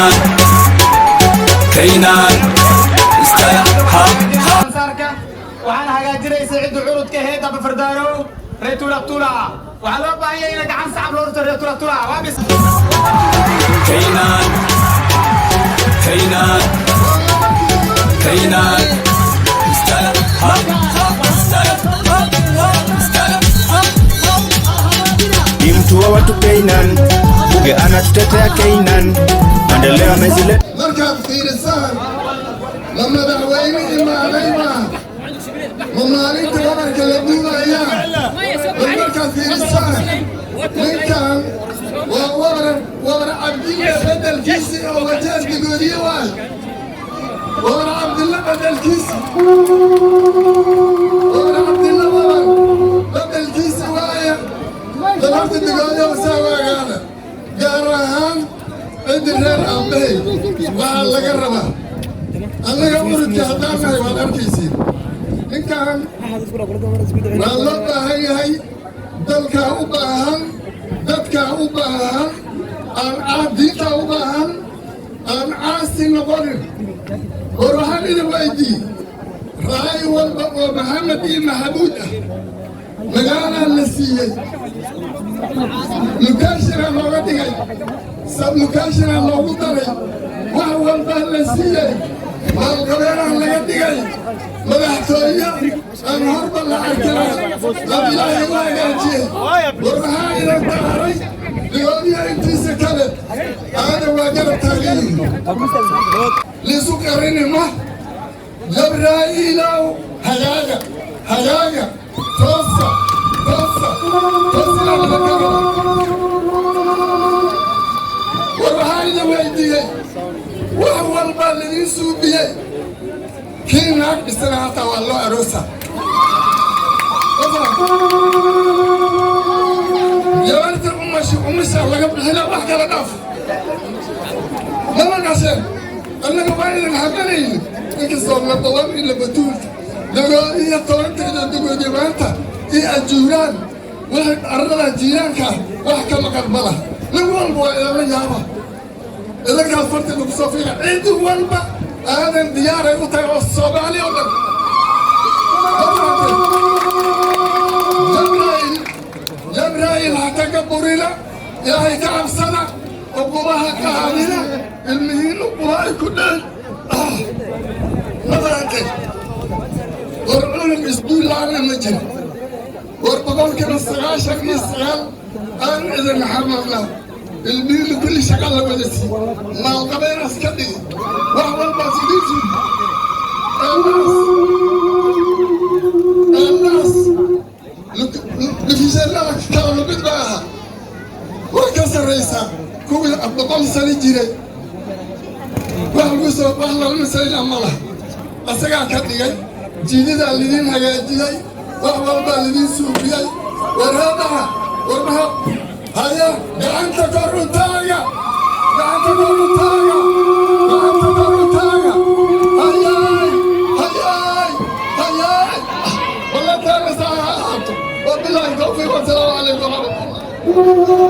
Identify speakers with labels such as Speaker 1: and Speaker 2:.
Speaker 1: K9, K9, istaaga, ha ha.
Speaker 2: Saarka waxaana hagaajinaysa cidda curudka ahayd aba fardaarow reer Tulatula. Waxaa loo baahan yahay ina gacan sacab loo rito reer Tulatula. Waa bis.
Speaker 1: K9, K9, K9, istaaga, ha ha, istaaga, ha ha, istaaga, ha ha.
Speaker 3: Ni mtu wa watu Keynan, bunge anatutetea Keynan, maendeleo amezileta.
Speaker 4: Markaad fiirisaan, ma madaxweyne imaaday maa? Ma maalinta wadanka la duulayaa? Bal markaad fiirisaan, ninkan waa Wabar, Wabar Cabdille bedelkiisi oo Wajeer Digoodiye waay. Wabar Cabdille bedelkiisi, Wabar Cabdille Wabar bedelkiisi waaye. Bal horta Digoodiye saa waagaana, gaar ahaan ciddi reer aabbahay, waxaa laga rabaa annaga urudka haddaan nahay waad arkaysiin. Ninkan waa loo baahan yahay, dalkaa u baahan, dadkaa u baahan, aan diintaa u baahan, aan caasi noqonin. War waxaan idin weydii, raay walba oo Maxamed iyo Maxamuud ah magaalaa la siiyey, location-aa looga dhigay, sub-location-aa loogu daray, wax walbaa la siiyey, maalqabeenaa laga dhigay, madaxtooye aan horba la arkina aan Ilaahay u hagaajiyey. War maxaa idan daaray? Digoodiya intiisa kale Aadan waa garab taagan yihiin, liisu qarini ma. Jabraa'iilow, hagaaga, hagaaga, toosa, toosa, toosa laga rabaa. War waxaan idin weydiiyey, wax walbaa laidiin suubiyey, kii naag dhisana hataa waa loo aroosa. Gabarta umashi umasha laga bixina, wax kala dhaaf mama gasheen. Annaga waa idin xamanayni, inkastoo labawan iyo labatuulka Dagoodiyo 10-keeda Dagoodiyo maanta iyo ajuuraan wixii arrada jiiraanka ah wax ka maqan ma laha. Nin walba waa idinla yaaba, idinkaas farta lagu soo fiiqa. Cid walba Aadan diyaaray u tahay oo Soomaali oo dhan. Jabraa'il, Jabraa'il, ha kaga burina, Ilaahay ka cabsada, uqubaha qaadina, ilmihiin uquba ay ku dheen ma fahamtay? War cunug isduulaana ma jiro. War 99% aan idin xamarna, ilmihiina kulli shaqa la wada sii, maalqabeenaas ka dhigi, wax walbaas idiin sii. Annaas division-nada kala mid ma aha, waa ka sarraysaa kuwii 100 sano jiray. Wax lagu soo wax lalama sayna ma laha, asagaa ka dhigay. Jiidadaa lidiin hagaajiyey, wax walbaa lidiin suubiyey. Warhaadaha warmaha haya, gacanta kor u taaga, gacanta kor u taaga, gacanta kor u taaga. Hayaay, hayaay, hayaay, wallah taana saa ha ahaato. Wabilaahi tawfiiq, wasalaamu calaykum waraxmatullah.